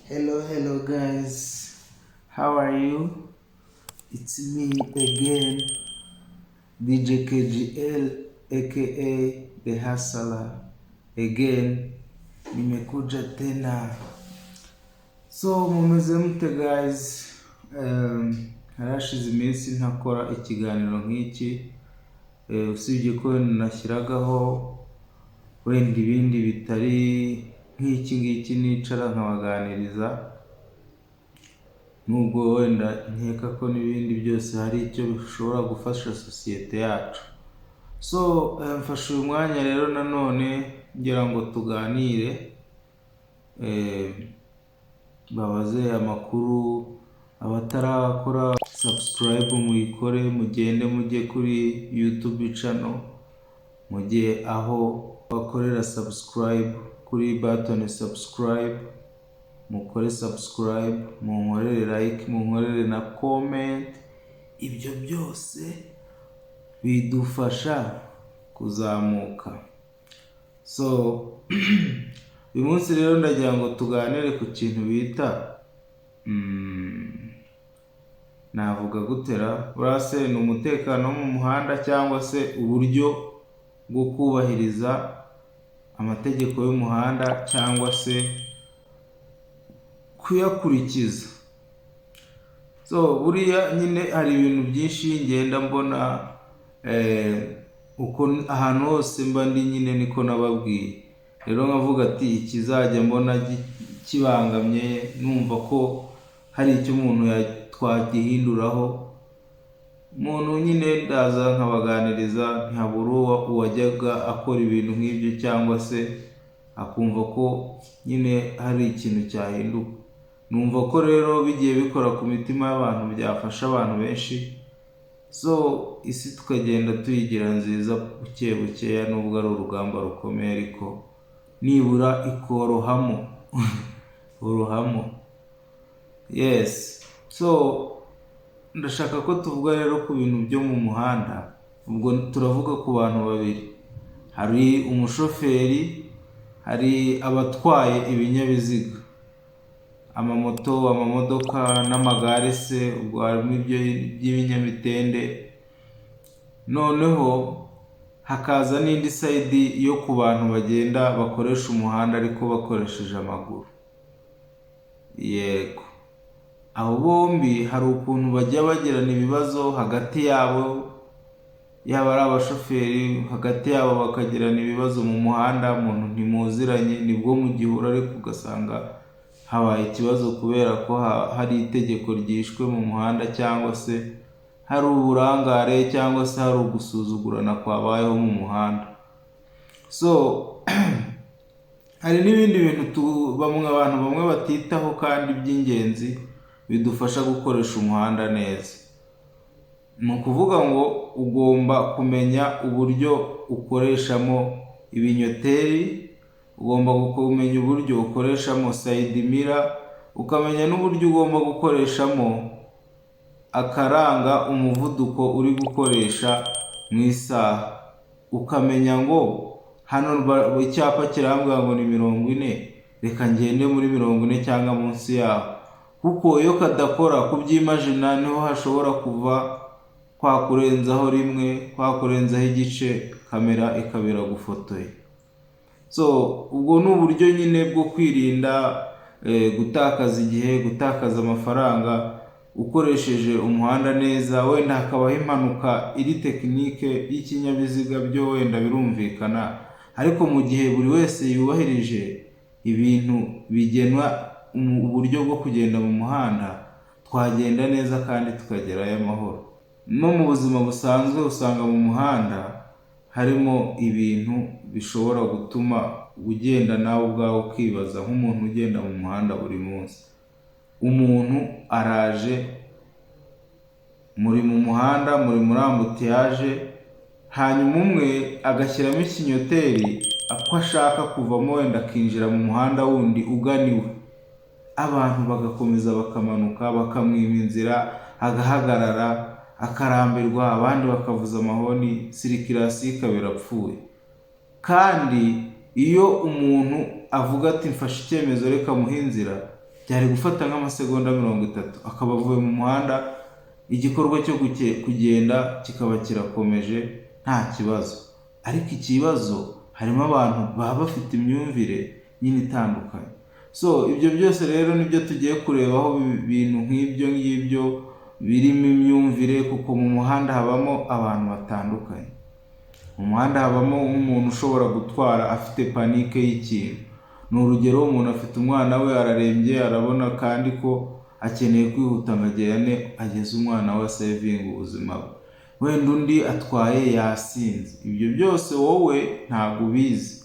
Hello, hello guys. How are you? It's me again, DJ KGL aka The Hustler. Again, nimekuja tena. So mumeze mute guys? Harashize iminsi ntakora ikiganiro nk'iki. Usibye ko nashyiragaho wenda ibindi bitari nk'iki ngiki nicara nkabaganiriza, nubwo wenda nkeka ko n'ibindi byose hari icyo bishobora gufasha sosiyete yacu. So mfashe uyu mwanya rero nanone ngira ngo tuganire, babaze amakuru. Abatarakora subscribe muyikore, mugende mujye kuri YouTube channel, mujye aho bakorera subscribe kuri button subscribe, mukore subscribe, munkorere like, munkorere na comment. Ibyo byose bidufasha kuzamuka. So uyu munsi rero ndagira ngo tuganire ku kintu bita, navuga gutera buriya se ni umutekano wo mu muhanda cyangwa se uburyo bwo kubahiriza amategeko y'umuhanda cyangwa se kuyakurikiza. So buriya nyine hari ibintu byinshi ngenda mbona, uko ahantu hose mba ndi nyine niko nababwiye. Rero nkavuga ati ikizajya mbona kibangamye, numva ko hari icyo umuntu twagihinduraho, umuntu nyine ndaza nkabaganiriza, ntihabura uwajyaga akora ibintu nk'ibyo cyangwa se akumva ko nyine hari ikintu cyahinduka. Numva ko rero bigiye bikora ku mitima y'abantu byafasha abantu benshi. So isi tukagenda tuyigira nziza buke bukeya, nubwo ari urugamba rukomeye, ariko nibura ikorohamo uruhamo. Yes, so ndashaka ko tuvuga rero ku bintu byo mu muhanda. Ubwo turavuga ku bantu babiri: hari umushoferi, hari abatwaye ibinyabiziga, amamoto, amamodoka n'amagare se, ubwo harimo ibyo by'ibinyamitende. Noneho hakaza n'indi side yo ku bantu bagenda bakoresha umuhanda ariko bakoresheje amaguru. Yego, abo bombi hari ukuntu bajya bagirana ibibazo hagati yabo, yaba ari abashoferi hagati yabo bakagirana ibibazo mu muhanda. Umuntu ntimuziranye, nibwo mugihura, ariko ugasanga habaye ikibazo kubera ko hari itegeko ryishwe mu muhanda, cyangwa se hari uburangare, cyangwa se hari ugusuzugurana kwabayeho mu muhanda. So hari n'ibindi bintu bamwe, abantu bamwe batitaho kandi by'ingenzi bidufasha gukoresha umuhanda neza. Ni ukuvuga ngo ugomba kumenya uburyo ukoreshamo ibinyoteri, ugomba kumenya uburyo ukoreshamo side mirror, ukamenya n'uburyo ugomba gukoreshamo akaranga umuvuduko uri gukoresha mu isaha, ukamenya ngo hano icyapa kirambwira ngo ni 40, reka ngende muri 40 cyangwa munsi yaho. Kuko iyo kadakora, kubyimajina niho hashobora kuva kwa kurenzaho rimwe, kwa kurenzaho igice, kamera ikaba iragufotoye. So ubwo ni uburyo nyine bwo kwirinda gutakaza igihe, gutakaza amafaranga. Ukoresheje umuhanda neza, wenda hakabaho impanuka iri technique y'ikinyabiziga, byo wenda birumvikana, ariko mu gihe buri wese yubahirije ibintu bigenwa uburyo bwo kugenda mu muhanda, twagenda neza kandi tukagerayo amahoro. No mu buzima busanzwe usanga mu muhanda harimo ibintu bishobora gutuma ugenda nawe ubwawe ukibaza, nk'umuntu ugenda mu muhanda buri munsi. Umuntu araje, muri mu muhanda, muri muri embouteillage, hanyuma umwe agashyiramo ikinyoteri ko ashaka kuvamo, wenda akinjira mu muhanda wundi ugana iwe. Abantu bagakomeza bakamanuka bakamwima inzira, agahagarara akarambirwa, abandi bakavuza amahoni, circulation ikaba irapfuye. Kandi iyo umuntu avuga ati: "Mfashe icyemezo, reka muhe inzira," Byari gufata nk'amasegonda 30 akaba avuye mu muhanda, igikorwa cyo kugenda kikaba kirakomeje nta kibazo. Ariko ikibazo, harimo abantu baba bafite imyumvire nyine itandukanye. So ibyo byose rero nibyo tugiye kurebaho, ibintu nk'ibyo ngibyo birimo imyumvire, kuko mu muhanda habamo abantu batandukanye. Mu muhanda habamo nk'umuntu ushobora gutwara afite panic y'ikintu. Ni urugero, umuntu afite umwana we ararembye, arabona kandi ko akeneye kwihuta ngo agende ageze umwana we, asavinga ubuzima bwe. Wenda undi atwaye yasinze. Ibyo byose wowe ntabwo ubizi.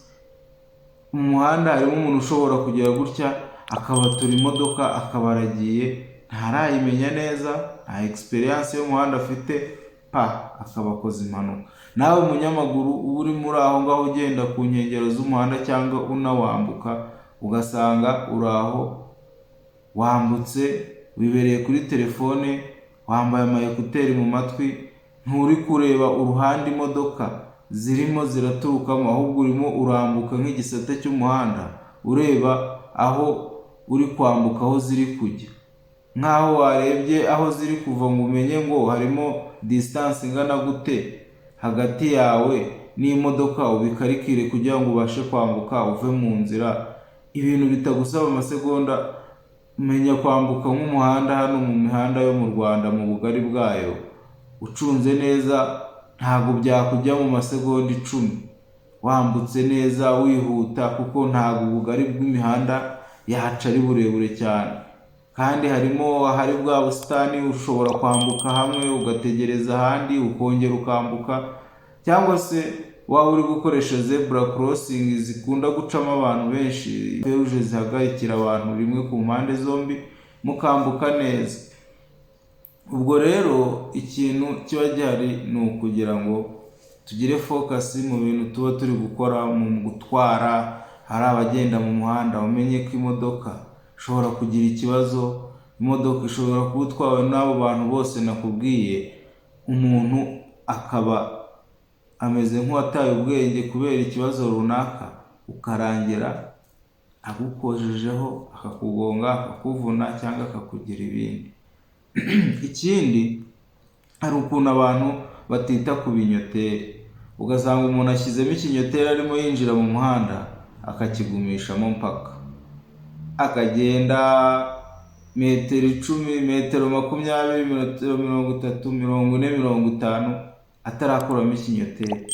Mu muhanda harimo umuntu ushobora kugera gutya akabatura imodoka, akaba aragiye, ntarayimenya neza, nta experience y'umuhanda afite, pa, akaba akoze impanuka. Nawe umunyamaguru uba uri muri aho ngaho ugenda ku nkengero z'umuhanda cyangwa unawambuka, ugasanga uri aho wambutse wibereye kuri telefone, wambaye ama écouteurs mu matwi, nturi kureba uruhande imodoka zirimo ziraturukamo, ahubwo urimo urambuka nk'igisate cy'umuhanda, ureba aho uri kwambuka aho ziri kujya, nk'aho warebye aho ziri kuva ngo umenye ngo harimo distance ingana gute hagati yawe n'imodoka, ubikarikire kugira ngo ubashe kwambuka uve mu nzira. Ibintu bitagusaba amasegonda. Menya kwambuka nk'umuhanda hano mu mihanda yo mu Rwanda, mu bugari bwayo, ucunze neza ntabwo byakujya mu masegonda 10 wambutse neza wihuta, kuko ntabwo ubugari bw'imihanda yacu ari burebure cyane, kandi harimo ahari bwa busitani, ushobora kwambuka hamwe ugategereza ahandi, ukongera ukambuka, cyangwa se waba uri gukoresha zebra crossing zikunda gucamo abantu benshi, feruje zihagarikira abantu rimwe ku mpande zombi, mukambuka neza. Ubwo rero ikintu kiba gihari ni ukugira ngo tugire focus mu bintu tuba turi gukora mu gutwara. Hari abagenda mu muhanda, umenye ko imodoka ishobora kugira ikibazo, imodoka ishobora kuba utwawe n'abo bantu bose nakubwiye, umuntu akaba ameze nk'uwataye ubwenge kubera ikibazo runaka, ukarangira agukojejeho, akakugonga, akakuvuna cyangwa akakugira ibindi. Ikindi, hari ukuntu abantu batita ku binyoteri, ugasanga umuntu ashyizemo ikinyoteri arimo yinjira mu muhanda, akakigumishamo mpaka akagenda metero 10, metero 20, metero 30, 40, 50, atarakuramo ikinyoteri.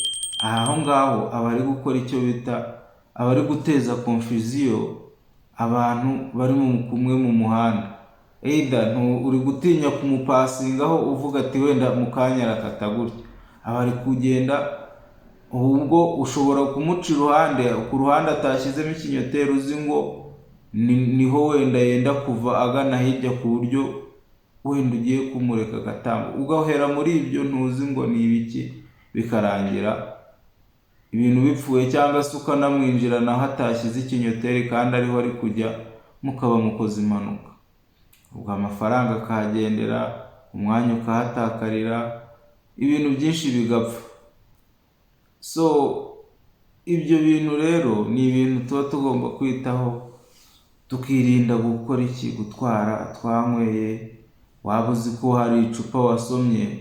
Aho ngaho aba ari gukora icyo bita, aba ari guteza confusion abantu bari kumwe mu muhanda. Either uri gutinya kumupasingaho, uvuga ati wenda mu kanya arakata gutya, aba ari kugenda. Ubwo ushobora kumuca iruhande, ku ruhande atashyizemo ikinyoteri, uzi ngo niho wenda yenda kuva agana hirya, ku buryo wenda ugiye kumureka agatambuka, ugahera muri ibyo ntuzi ngo ni ibiki, bikarangira ibintu bipfuye, cyangwa se ukanamwinjirana aho atashyize ikinyoteri kandi ariho ari kujya, mukaba mukoze impanuka. Ubwo amafaranga akahagendera, umwanya ukahatakarira, ibintu byinshi bigapfa. So ibyo bintu rero ni ibintu tuba tugomba kwitaho, tukirinda gukora iki? Gutwara twanyweye. Waba uzi ko hari icupa wasomye,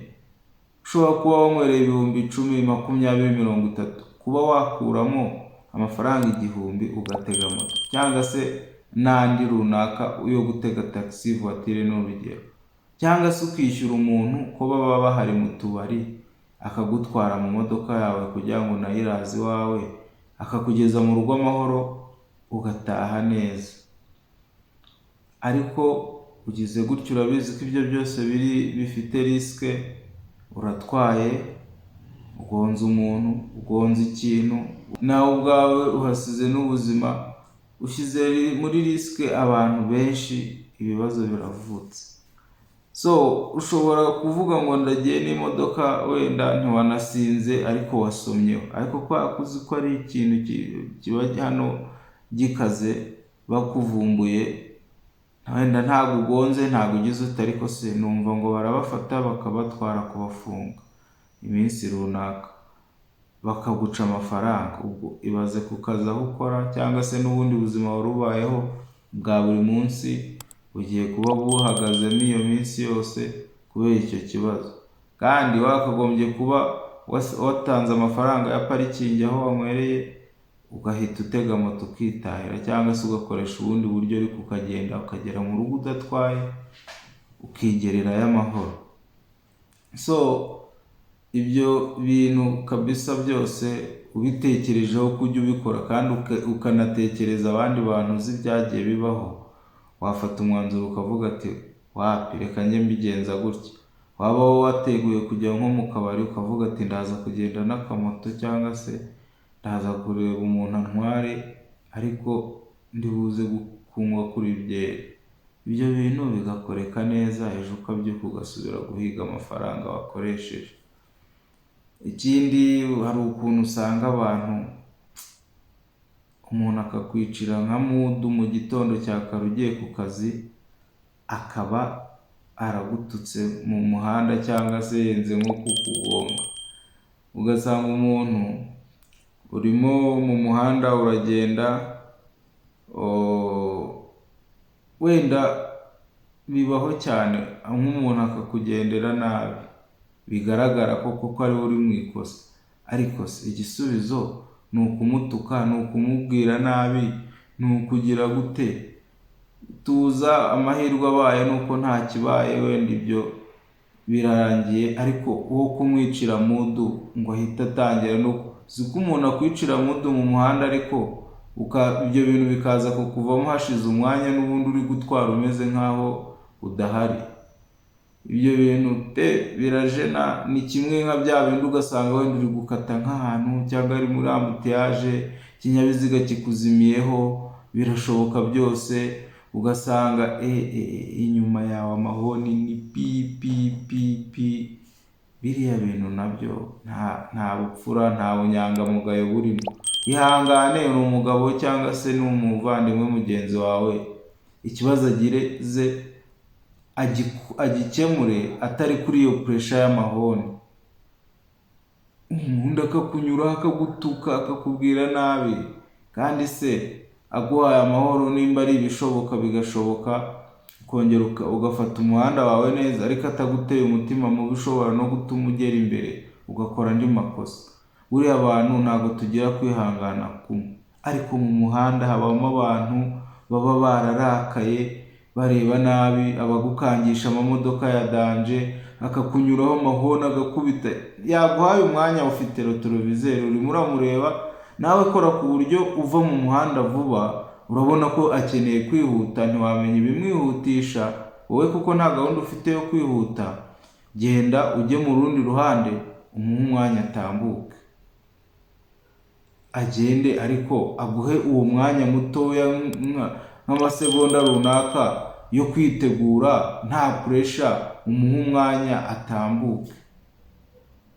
ushobora kuba wanywereye 10,000, 20, 30, kuba wakuramo amafaranga 1000 ugatega moto cyangwa se n'andi runaka yo gutega taxi voiture, ni urugero, cyangwa se ukishyura umuntu, ko baba bahari mu tubari, akagutwara mu modoka yawe kugira ngo unayiraze iwawe, akakugeza mu rugo amahoro, ugataha neza. Ariko ugize gutyo, urabizi ko ibyo byose biri bifite risque, uratwaye, ugonze umuntu, ugonze ikintu, nawe ubwawe uhasize n'ubuzima, ushyize muri risque abantu benshi, ibibazo biravutse. So ushobora kuvuga ngo ndagiye n'imodoka, wenda ntiwanasinze ariko wasomyeho, ariko kubera ko uzi ko ari ikintu kiba hano gikaze, bakuvumbuye, wenda ntabwo ugonze, ntabwo ugize ute, ariko se numva ngo barabafata bakabatwara kubafunga iminsi runaka, bakaguca amafaranga. Ubwo ibaze ku kazi aho ukora cyangwa se n'ubundi buzima wari ubayeho bwa buri munsi. Bugiye kuba buhagazemo iyo minsi yose kubera icyo kibazo, kandi wakagombye kuba watanze amafaranga ya parikingi aho wanywereye, ugahita utega moto ukitahira, cyangwa se ugakoresha ubundi buryo, ariko ukagenda ukagera mu rugo udatwaye, ukigererayo amahoro. So ibyo bintu kabisa byose ubitekerejeho ko ujya ubikora, kandi ukanatekereza abandi bantu uzi byagiye bibaho, wafata umwanzuro ukavuga ati: "Wapi, reka njye mbigenza gutya." Waba wowe wateguye kujya nko mu kabari, ukavuga ati: "Ndaza kugenda n'akamoto, cyangwa se ndaza kureba umuntu antware, ariko ndibuze kunywa kuri byeri." Ibyo bintu bigakoreka neza, ejo ukabyuka ugasubira guhiga amafaranga wakoresheje. Ikindi, hari ukuntu usanga abantu, umuntu akakwicira nka mood mu gitondo cya kare ugiye ku kazi, akaba aragututse mu muhanda cyangwa se yenze nko kukugonga. Ugasanga umuntu urimo mu muhanda uragenda, wenda bibaho cyane, nk'umuntu akakugendera nabi, bigaragara koko ko ari we uri mu ikosa. Ariko se igisubizo ni ukumutuka, ni ukumubwira nabi, ni ukugira gute? Tuza, amahirwe abaye ni uko nta kibaye, wenda ibyo birarangiye. Ariko uwo kumwicira mood ngo ahite atangira, no si ko umuntu akwicira mood mu muhanda, ariko ibyo bintu bikaza kukuvamo hashize umwanya, n'ubundi uri gutwara umeze nk'aho udahari. Ibyo bintu pe birajena. Ni kimwe nka bya bindi ugasanga wenda uri gukata nk'ahantu cyangwa ari muri embouteillage, ikinyabiziga kikuzimiyeho, birashoboka byose. Ugasanga inyuma yawe amahoni ni pi pi pi pi. Biriya bintu nabyo nta bupfura, nta bunyangamugayo burimo. Ihangane, ni umugabo cyangwa se ni umuvandimwe mugenzi wawe, ikibazo agireze agikemure atari kuri iyo pressure y'amahoni. Umuntu akakunyuraho, akagutuka, akakubwira nabi, kandi se aguhaye amahoro, nimba ari ibishoboka bigashoboka, ukongera ugafata umuhanda wawe neza, ariko ataguteye umutima mubi ushobora no gutuma ugera imbere ugakora andi makosa. Buriya abantu ntabwo tugira kwihangana kumwe, ariko mu muhanda habamo abantu baba bararakaye, bareba nabi, abagukangisha amamodoka ya danger, akakunyuraho amahoni agakubita. Yaguhaye umwanya, ufite rétroviseur, urimo uramureba, nawe kora ku buryo uva mu muhanda vuba. Urabona ko akeneye kwihuta, ntiwamenya ibimwihutisha wowe, kuko nta gahunda ufite yo kwihuta. Genda ujye mu rundi ruhande, umuhe umwanya atambuke agende, ariko aguhe uwo mwanya mutoya nk'amasegonda runaka yo kwitegura, nta pressure, umuhe umwanya atambuke.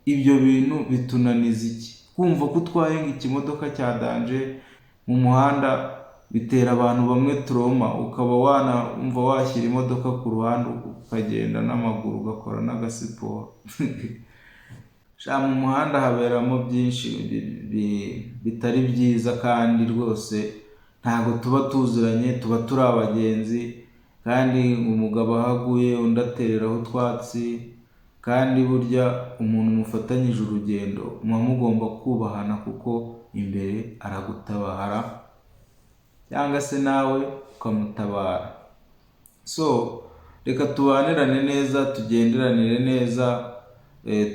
Ibyo bintu bitunaniza iki? Kumva ko utwaye ikimodoka cya danger mu muhanda bitera abantu bamwe trauma, ukaba wanumva washyira imodoka ku ruhande ukagenda n'amaguru, ugakora n'agasiporo. Sha, mu muhanda haberamo byinshi bitari byiza, kandi rwose ntabwo tuba tuziranye, tuba turi abagenzi. Kandi umugabo aho aguye undi atereraho utwatsi. Kandi burya umuntu mufatanyije urugendo muba mugomba kubahana, kuko imbere aragutabara cyangwa se nawe ukamutabara. So reka tubanirane neza, tugenderanire neza,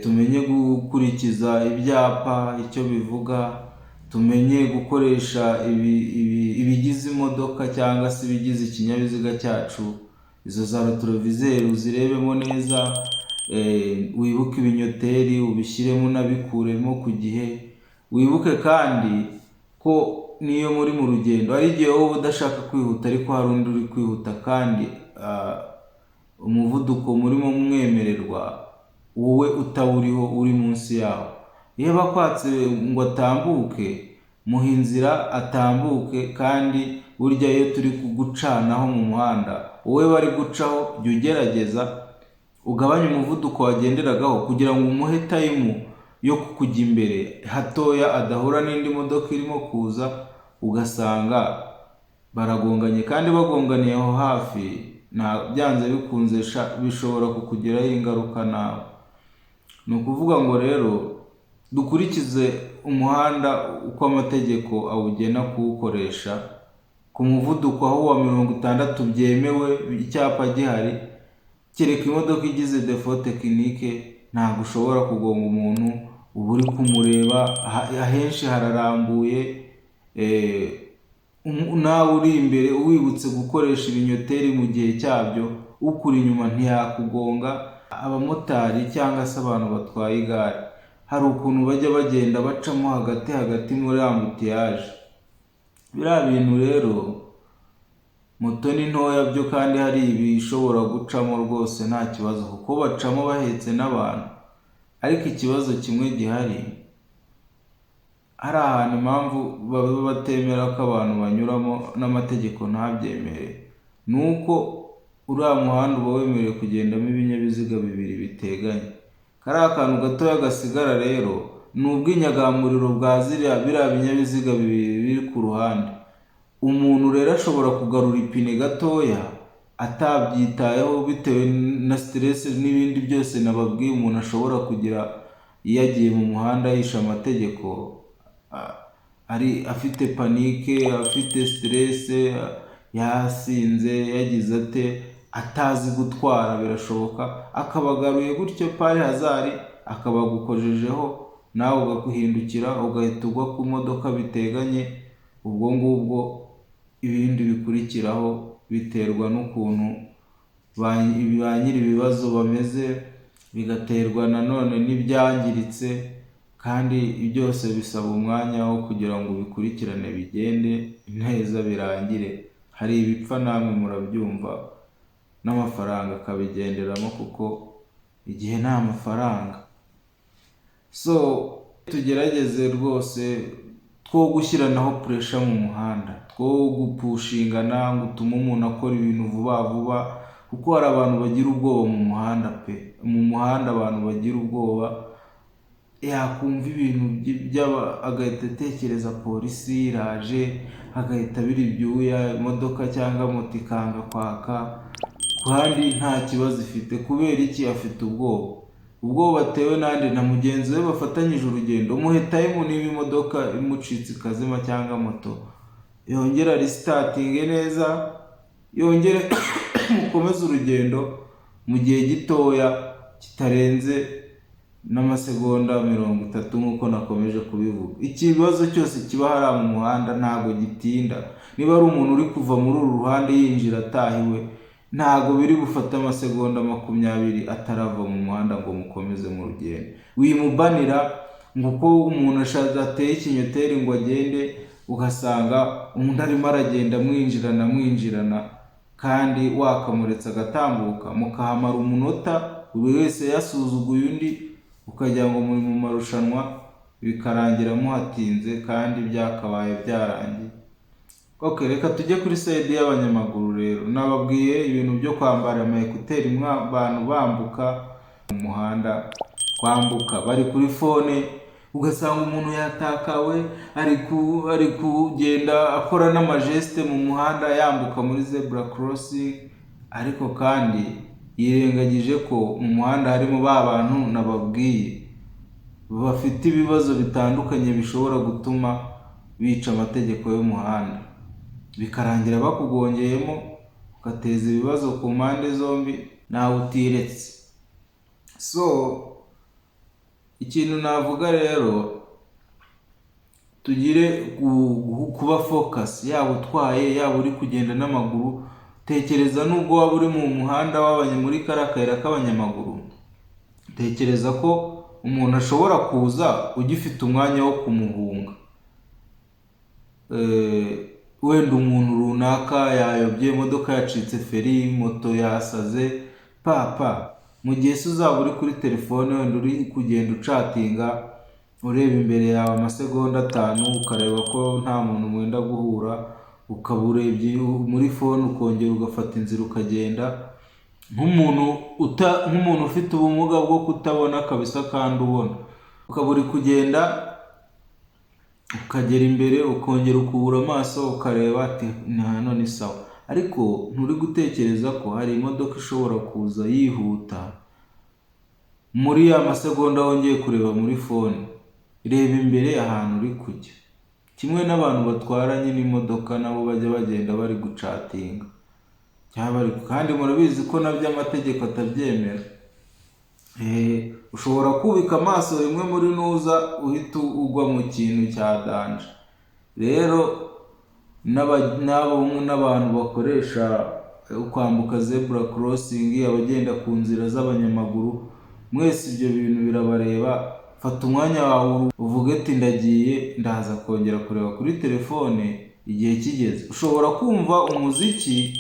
tumenye gukurikiza ibyapa icyo bivuga, tumenye gukoresha ibigize imodoka cyangwa se ibigize ikinyabiziga cyacu. Izo za rétroviseur uzirebemo neza, wibuke ibinyoteri ubishyiremo, unabikuremo ku gihe. Wibuke kandi ko niyo muri mu rugendo, hari igihe wowe udashaka kwihuta ariko hari undi uri kwihuta, kandi umuvuduko murimo mwemererwa wowe utawuriho, uri munsi yawo. Iyo bakwatse ngo atambuke, muha inzira atambuke. Kandi burya iyo turi kugucanaho mu muhanda, wowe bari gucaho, jya ugerageza ugabanye umuvuduko wagenderagaho kugira ngo umuhe time yo kujya imbere hatoya, adahura n'indi modoka irimo kuza, ugasanga baragonganye, kandi bagonganiye aho hafi. Byanze bikunze bishobora kukugiraho ingaruka nawe. Ni ukuvuga ngo rero dukurikize umuhanda uko amategeko awugena kuwukoresha, ku muvuduko aho uwa 60 byemewe, icyapa gihari, kereka imodoka igize défaut technique. Ntabwo ushobora kugonga umuntu uba uri kumureba, ahenshi hararambuye, nawe uri imbere wibutse gukoresha ibinyoteri mu gihe cyabyo, ukuri inyuma ntiyakugonga. Abamotari cyangwa se abantu batwaye igare, hari ukuntu bajya bagenda bacamo hagati hagati muri embouteillage. Biriya bintu rero, moto ni ntoya byo, kandi hari ibishobora gucamo rwose nta kibazo, kuko bacamo bahetse n'abantu. Ariko ikibazo kimwe gihari, hari ahantu impamvu baba batemera ko abantu banyuramo n'amategeko ntabyemere, ni uko uriya muhanda uba wemerewe kugendamo ibinyabiziga bibiri biteganye. Kariya kantu gatoya gasigara rero ni ubwinyagamburiro bwa ziriya biriya binyabiziga bibiri biri ku ruhande. Umuntu rero ashobora kugarura ipine gatoya atabyitayeho, bitewe na stress n'ibindi byose nababwiye umuntu ashobora kugira iyo agiye mu muhanda yishe amategeko, ari afite panique, afite stress, yasinze, yagize ate, atazi gutwara, birashoboka akaba agaruye gutyo par hasard, akaba agukojejeho, nawe ugaguhindukira ugahita ugwa ku modoka biteganye. Ubwo ngubwo ibindi bikurikiraho biterwa n'ukuntu ba nyiri ibibazo bameze, bigaterwa nanone n'ibyangiritse, kandi byose bisaba umwanya wo kugira ngo ubikurikirane bigende neza birangire. Hari ibipfa namwe murabyumva, n'amafaranga akabigenderamo, kuko igihe nta mafaranga. So tugerageze rwose two gushyiranaho pressure mu muhanda, two gupushingana ngo utume umuntu akora ibintu vuba vuba, kuko hari abantu bagira ubwoba mu muhanda pe. Mu muhanda abantu bagira ubwoba, yakumva ibintu by'aba agahita atekereza polisi iraje, agahita abira ibyuya, imodoka cyangwa moto ikanga kwaka kandi nta kibazo ifite. Kubera iki? Afite ubwoba. Ubwoba atewe n'andi na mugenzi we bafatanyije urugendo. Muhe time, niba imodoka imucitse ikazima cyangwa moto, yongere arisitatinge neza, yongere mukomeze urugendo mu gihe gitoya kitarenze n'amasegonda 30. Nk'uko nakomeje kubivuga, ikibazo cyose kiba hariya mu muhanda ntabwo gitinda. Niba ari umuntu uri kuva muri uru ruhande yinjira ataha iwe, ntabwo biri bufate amasegonda 20 atarava mu muhanda ngo mukomeze mu rugendo. Wimubanira ngo uko umuntu ateye ikinyoteri ngo agende, ugasanga undi arimo aragenda mwinjirana mwinjirana, kandi wakamuretse agatambuka, mukahamara umunota buri wese yasuzuguye undi, ukagira ngo muri mu marushanwa, bikarangira muhatinze kandi byakabaye byarangiye. Ok, reka tujye kuri side y'abanyamaguru rero. Nababwiye ibintu byo kwambara ama écouteurs abantu bambuka mu muhanda, kwambuka bari kuri phone, ugasanga umuntu yatakawe, ari kugenda akora n'ama gestes mu muhanda yambuka muri zebra crossing, ariko kandi yirengagije ko mu muhanda harimo ba bantu nababwiye bafite ibibazo bitandukanye bishobora gutuma bica amategeko y'umuhanda, bikarangira bakugongeyemo, ugateza ibibazo ku mpande zombi nawe utiretse. So ikintu navuga rero, tugire kuba focus, yaba utwaye, yaba uri kugenda n'amaguru. Tekereza nubwo waba uri mu muhanda muri kariya kayira k'abanyamaguru, tekereza ko umuntu ashobora kuza ugifite umwanya wo kumuhunga. Wenda umuntu runaka yayobye, imodoka yacitse feri, moto yasaze papa, mu gihe se uzaba uri kuri telefone, wenda uri kugenda ucatinga, ureba imbere yawe amasegonda 5, ukareba ko nta muntu mwenda guhura, ukaba urebye muri phone, ukongera ugafata inzira ukagenda, nk'umuntu ufite ubumuga bwo kutabona kabisa kandi ubona, ukaba uri kugenda ukagera imbere, ukongera ukubura amaso ukareba ati ni hano ni sawa. Ariko nturi gutekereza ko hari imodoka ishobora kuza yihuta muri ya masegonda wongeye kureba muri phone. Reba imbere ahantu uri kujya. Kimwe n'abantu batwara nyine imodoka, nabo bajya bagenda bari guchatinga cyangwa bari, kandi murabizi ko nabyo amategeko atabyemera. Ushobora kubika amaso rimwe muri nuza uhita ugwa mu kintu cya danger. Rero n'abantu bakoresha kwambuka zebra crossing, abagenda ku nzira z'abanyamaguru, mwese ibyo bintu birabareba. Fata umwanya wawe uvuge ati: "Ndagiye, ndaza kongera kureba kuri telefone igihe kigeze." Ushobora kumva umuziki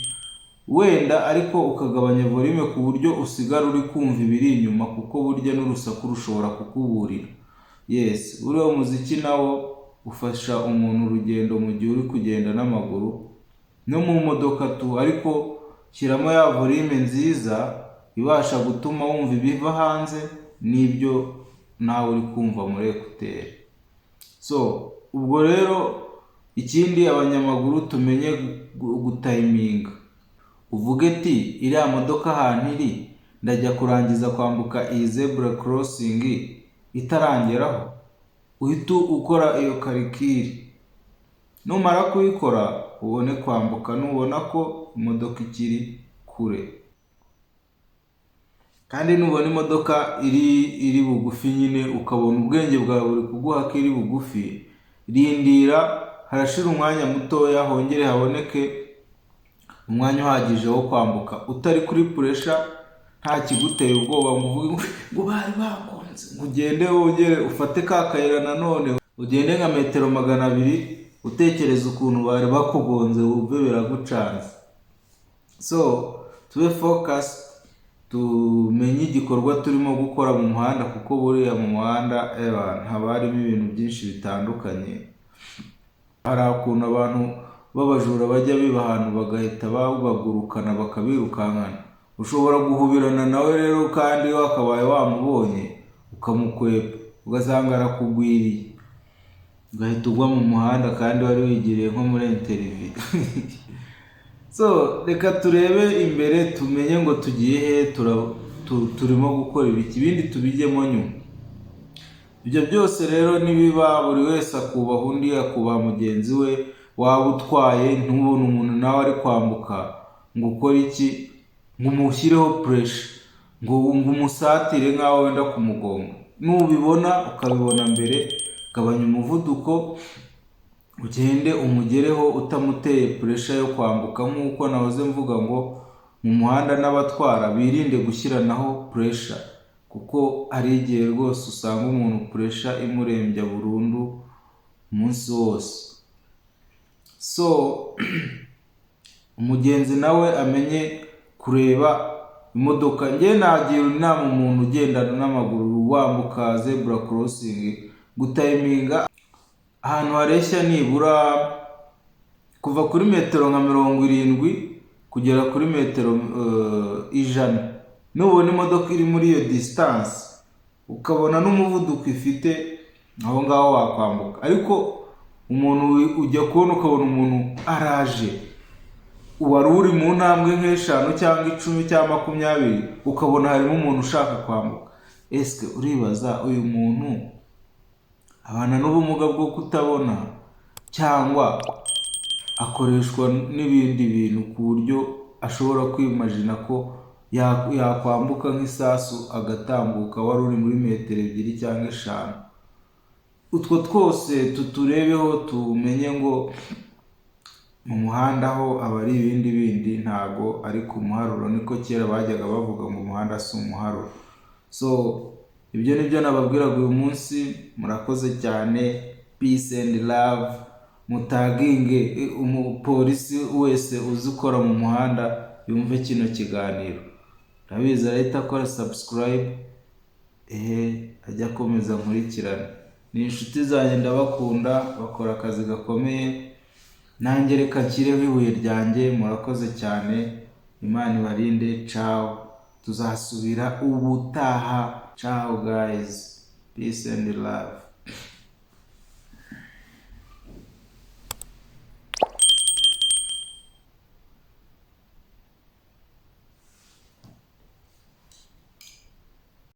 wenda, ariko ukagabanya volume ku buryo usigara uri kumva ibiri inyuma, kuko burya n'urusaku rushobora kukuburira. Yes, buriya umuziki nawo ufasha umuntu urugendo mu gihe uri kugenda n'amaguru no mu modoka tu, ariko shyiramo ya volume nziza ibasha gutuma wumva ibiva hanze n'ibyo nawe uri kumva muri écouteurs. So ubwo rero ikindi, abanyamaguru tumenye gutayiminga. Uvuge ati: "Iriya modoka ahantu iri, ndajya kurangiza kwambuka iyi zebra crossing itarangeraho." Uhite ukora iyo calcul, numara kuyikora ubone kwambuka nubona ko imodoka ikiri kure. Kandi nubona imodoka iri bugufi nyine, ukabona ubwenge bwawe buri kuguha ko iri bugufi, rindira harashira umwanya mutoya, hongere haboneke umwanya uhagije wo kwambuka utari kuri pressure, nta kiguteye ubwoba ngo uvuge ngo bari bagonze, ngo ugende wongere ufate ka kayira nanone ugende nka metero 200 utekereza ukuntu bari bakugonze, wumve biragucanze. So tube focus, tumenye igikorwa turimo gukora mu muhanda, kuko buriya mu muhanda haba harimo ibintu byinshi bitandukanye. Hari ukuntu abantu b'abajura bajya biba ahantu bagahita babagurukana bakabirukankana. Ushobora guhubirana nawe rero kandi wakabaye wamubonye ukamukwepa, ugasanga arakugwiriye, ugahita ugwa mu muhanda kandi wari wigiriye nko muri interview. So reka turebe imbere, tumenye ngo tugiye he, turimo gukora ibiki, ibindi tubijyemo nyuma. Ibyo byose rero nibiba, buri wese akubaha undi, akubaha mugenzi we, waba utwaye ntubone umuntu nawe ari kwambuka ngo ukore iki, ngo umushyireho pressure, ngo umusatire nk'aho wenda kumugonga. Nubibona, ukabibona mbere, gabanya umuvuduko ugende umugereho utamuteye pressure yo kwambuka. Nk'uko nahoze mvuga ngo mu muhanda n'abatwara birinde gushyiranaho pressure, kuko hari igihe rwose usanga umuntu pressure imurembya burundu umunsi wose. So umugenzi nawe amenye kureba imodoka. Njye nagira inama umuntu ugendana n'amaguru wambuka zebra crossing gutayiminga ahantu hareshya nibura kuva kuri metero nka 70 kugera kuri metero 100. Nubona imodoka iri muri iyo distance, ukabona n'umuvuduko ifite, aho ngaho wakwambuka. Ariko umuntu ujya kubona ukabona umuntu araje, wari uri mu ntambwe nk'eshanu cyangwa 10 cyangwa 20, ukabona harimo umuntu ushaka kwambuka. Ese uribaza uyu muntu abana n'ubumuga bwo kutabona, cyangwa akoreshwa n'ibindi bintu ku buryo ashobora kwimajina ko yakwambuka nk'isasu agatambuka wari uri muri metero 2 cyangwa 5? Utwo twose tuturebeho, tumenye ngo mu muhanda ho aba ari ibindi bindi, ntago ari ku muharuro. Niko kera bajyaga bavuga ngo umuhanda si umuharuro. So ibyo nibyo nababwiraga uyu munsi. Murakoze cyane. Peace and love. Mutaginge umupolisi wese uzi ukora mu muhanda yumve kino kiganiro. Ndabizi arahita akora subscribe, ehe, ajya akomeza nkurikirane. Ni inshuti zanjye, ndabakunda, bakora akazi gakomeye, nanjye reka nshyireho ibuye ryanjye. Murakoze cyane, Imana ibarinde. Ciao, tuzasubira ubutaha. Ciao guys, peace and love.